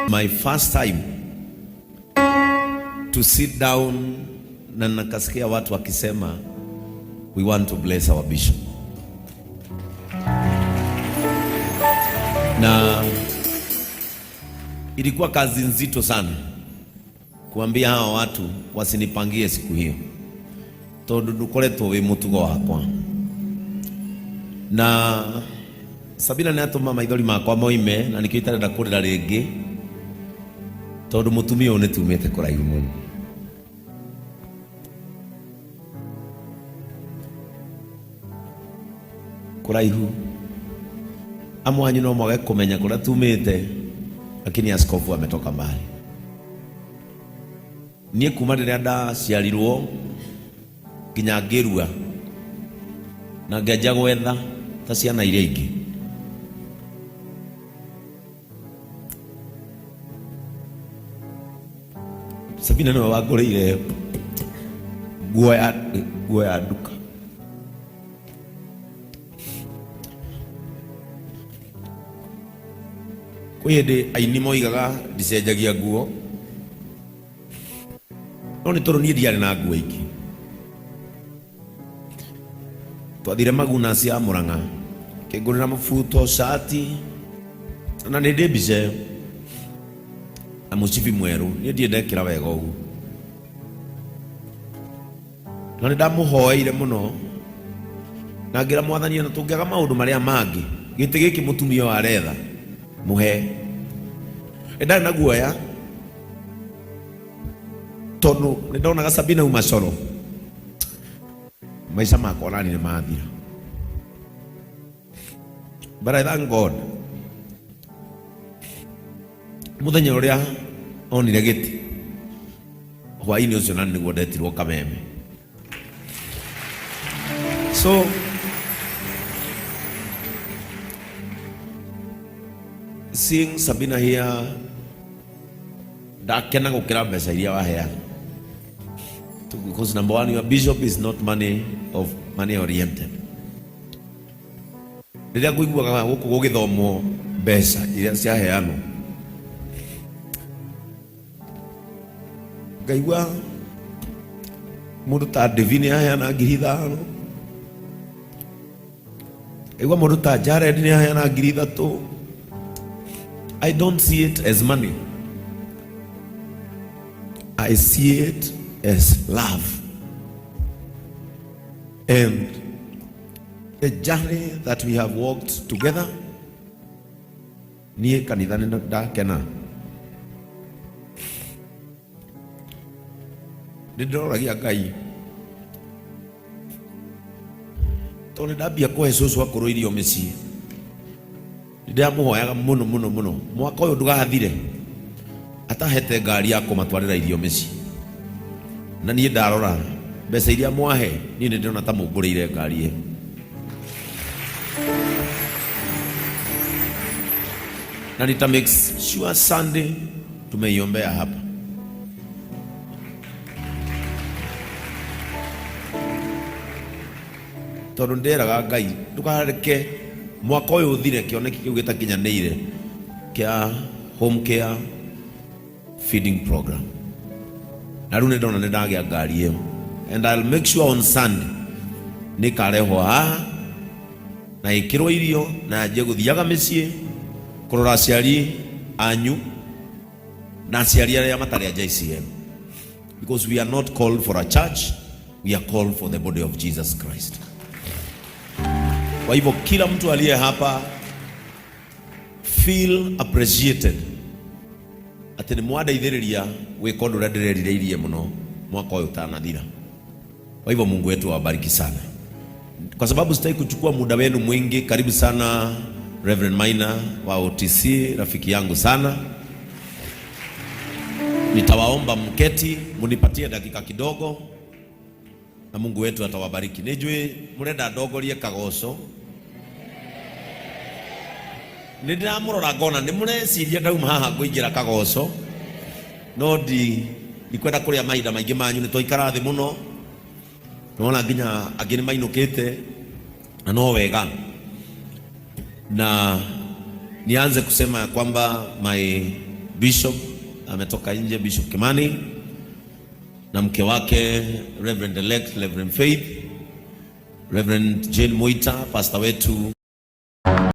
My first time to sit down na nakasikia watu wakisema we want to bless our bishop. Na ilikuwa kazi nzito sana kuambia hawa watu wasinipangie siku hiyo, tondu ndukoretwo wi mutugo wakwa. Na Sabina nĩ atũma maithori makwa moime, na nĩkĩo itarenda kũrĩra rĩngĩ, tondu mũtumia ũyũ nĩ tumĩte kũraihu mũno. Kũraihu amwe anyu no mwage kũmenya kũrĩa tumĩte, lakini askofu ametoka mbali. Niĩ kuma rĩrĩa ndaciarirwo nginya ngĩrua na ngĩanjia gwetha ta ciana iria ingĩ, Sabina nĩwe wangũrĩire nguo ya nduka. Kwĩ hĩndĩ aini moigaga ndicenjagia nguo, no nĩ tondũ niĩ ndiarĩ na nguo ingĩ. Twathire Maguna cia Murang'a, kĩngũrĩra mũbuto, cati, na nĩ ndĩ mbica ĩyo na mũcibi mwerũ. Niĩ ndirĩ ndekĩra wega ũguo, na nĩ ndamũhoeire mũno na ngĩra Mwathani, ona tũngĩaga maũndũ marĩa mangĩ, gĩtĩ gĩkĩ mũtumia ũyũ aretha mũhe. Nĩ ndarĩ na guoya tondũ nĩ ndonaga Sabina uma coro, maica makwa nani nĩ mathira. But I thank God, muthenya ũrĩa onire gĩtĩ hwainĩ ũcio, nani nĩguo ndetirwo Kameme. So seeing Sabina here, ndakena gũkĩra mbeca iria waheana, because number one, your bishop is not money of money oriented. Rĩrĩa ngũiguaga gũkũ gũgĩthomwo mbeca iria ciaheanwo, ngaigua mũndũ ta Devi nĩ aheana 5,000, ngaigua mũndũ ta Jared nĩ aheana 3,000. I don't see it as money, I see it as love and the journey that we have walked together. Niĩ kanitha nĩ ndakena, nĩ ndĩroragia Ngai tondũ nĩ ndambia kũhe cũcũ akũrũ irio mĩciĩ. Nĩ ndĩramũhoyaga mũno mũno mũno, mwaka ũyũ ndũgathire atahete ngari ya kũmatwarĩra irio mĩciĩ. Na niĩ ndarora mbeca iria mwahe, niĩ nĩ ndĩrona ta mũngũrĩire ngari ĩyo. Na nita make sure Sunday tumeiombea hapa. Tondũ ndĩraga Ngai, ndũkareke mwaka ũyũ ũthire kĩoneki kĩu gĩtakinyanĩire kĩa home care feeding program. Na rĩu nĩ ndona nĩ ndagĩa ngari ĩyo, and I'll make sure on Sunday nĩ karehwo haha na ĩkĩrwo irio na yanjie gũthiaga mĩciĩ kũrora aciari anyu na aciari arĩa matarĩ a JCM, because we are not called for a church, we are called for the body of Jesus Christ. Kwa hivyo kila mtu aliye hapa feel appreciated atĩ nĩ mwandeithĩrĩria gwĩka ũndũ ũrĩa ndĩrerirĩirie mũno mwaka ũyũ ũtanathira. Kwa hivyo Mungu wetu awabariki sana. Kwa sababu sitaki kuchukua muda wenu mwingi, karibu sana Reverend Maina wa OTC, rafiki yangu sana. Nitawaomba mketi, munipatie dakika kidogo na Mungu wetu atawabariki. Nĩnjũĩ mũrenda ndongorie kagoco, nĩ ndĩramũrora ngona nĩ mũreciria ndauma haha ngũingĩra kagoco, no ndikwenda kũrĩa mahinda maingĩ manyu. Nĩ twaikara thĩ mũno, nona nginya angĩ nĩ mainũkĩte, na no wega. Na nianze kusema ya kwamba my Bishop ametoka nje, Bishop Kimani na mke wake Reverend elect Reverend Faith, Reverend Jane Moita, pastor wetu.